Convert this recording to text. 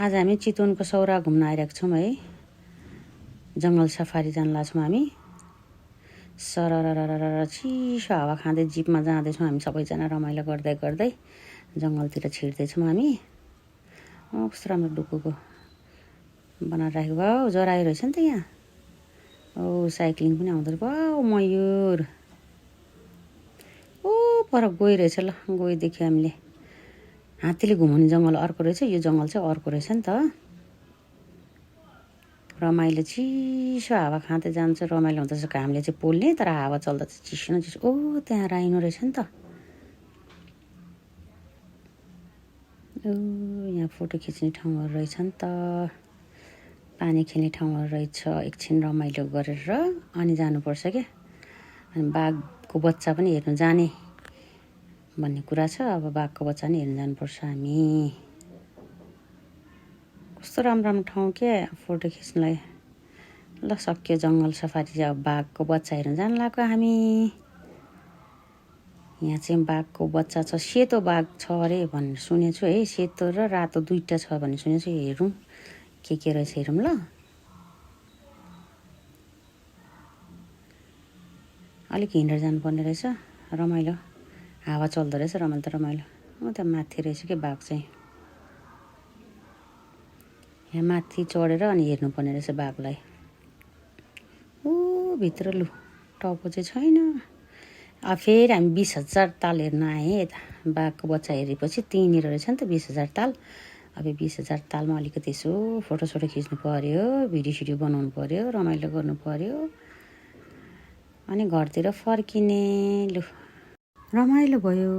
आज हामी चितवनको सौरा घुम्न आइरहेको छौँ है। जङ्गल सफारी जान लाग्छौँ हामी। सररररर चिसो हावा खाँदै जिपमा जाँदैछौँ हामी सबैजना रमाइलो गर्दै गर्दै जङ्गलतिर छिर्दैछौँ हामी। कस्तो राम्रो डुकुको बनाएर राखेको भयो, जरायो रहेछ नि त यहाँ। साइक्लिङ पनि आउँदो रहेछ। वाउ मयूर पर गइरहेछ। ल गइदेखि हामीले हात्तीले घुमाउने जङ्गल अर्को रहेछ, यो जङ्गल चाहिँ अर्को रहेछ नि त। रमाइलो चिसो हावा खाँदै जान्छ, रमाइलो हुँदैछ। घामले चाहिँ पोल्ने, तर हावा चल्दा चाहिँ चिसो न चिसो। त्यहाँ राइनो रहेछ नि त। यहाँ फोटो खिच्ने ठाउँहरू रहेछ नि त। पानी खेल्ने ठाउँहरू रहेछ। एकछिन रमाइलो गरेर अनि जानुपर्छ क्या। अनि बाघको बच्चा पनि हेर्नु जाने भन्ने कुरा छ। अब बाघको बच्चा नि हेर्नु जानुपर्छ हामी। कस्तो राम्रो राम्रो ठाउँ क्या फोटो खिच्नलाई। ल सक्यो जङ्गल सफारी चाहिँ। अब बाघको बच्चा हेर्नु जानु लाग्यो हामी। यहाँ चाहिँ बाघको बच्चा छ। सेतो बाघ छ अरे भनेर सुनेको छु है। सेतो र रातो दुईवटा छ भन्ने सुनेको छु। हेरौँ के रहेछ हेरौँ ल। अलिक हिँडेर जानुपर्ने रहेछ। रमाइलो हावा चल्दो रहेछ। रमाइलो त रमाइलो। त्यहाँ माथि रहेछ क्या बाघ चाहिँ। यहाँ माथि चढेर अनि हेर्नुपर्ने रहेछ बाघलाई। भित्र लु टाउको चाहिँ छैन। अब फेरि हामी 20,000 ताल हेर्न आएँ यता। बाघको बच्चा हेरेपछि त्यहीँनिर रहेछ नि त 20,000 ताल। अब 20,000 तालमा अलिकति यसो फोटोसोटो खिच्नु पऱ्यो, भिडियो सिडियो बनाउनु पऱ्यो, रमाइलो गर्नु पऱ्यो, अनि घरतिर फर्किने। लु रमाइलो भयो।